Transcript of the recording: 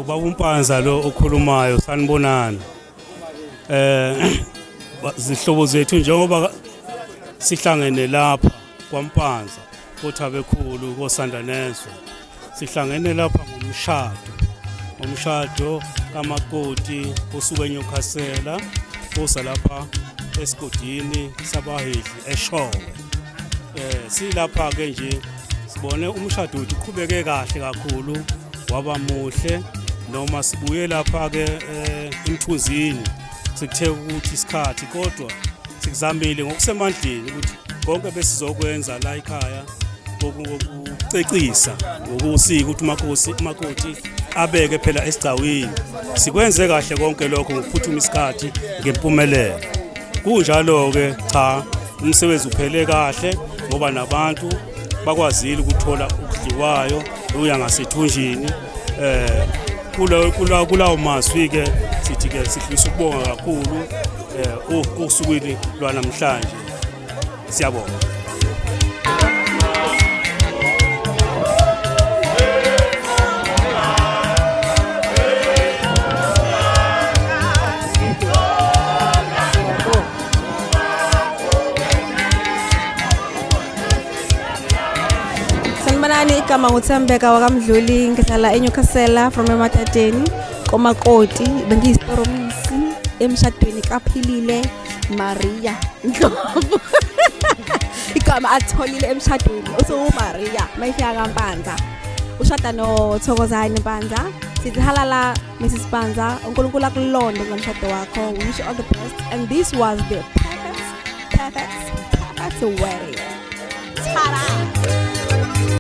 Ubaba uMpanza lo okhulumayo, sanibonani. Zihlobo zethu, njengoba sihlangene lapha kwaMpanza koThabekhulu koSandanezwe, sihlangene lapha ngomshado, umshado kamakoti osuke eNewcastle oza lapha esigodini sabahedli eShowe. Silapha ke nje sibone umshado wethu uqhubeke kahle kakhulu, waba muhle. Noma sibuye lapha ke emthunzini, sikuthe ukuthi isikhathi, kodwa sikuzamile ngokusemandleni ukuthi konke besizokwenza la ekhaya ngokucecisa ngokusika ukuthi umakosi umakoti abeke phela esigcawini, sikwenze kahle konke lokho ngokuphuthuma isikhathi ngempumelelo. Kunjalo-ke, cha, umsebenzi uphele kahle ngoba nabantu bakwazile ukuthola ukudliwayo uya ngasethunjini. Kulawo mazwi ke sithi ke sidlulisa ukubonga kakhulu osukwini lwanamhlanje. Siyabonga. Sanibonani, igama nguThembeka wakaMdluli, ngihlala eNewcastle from eMatateni komakoti. Bengiyisitoromisi emshadweni kaPhilile Maria Ndlovu. Igama atholile emshadweni usuwuMaria mayifika kaMpanza. Ushada noThokozani Mpanza. Sithi halala Mrs Mpanza, uNkulunkulu akulonde ngomshado wakho. We wish you all the best and this was the perfect, perfect, perfect wedding. Ta-da!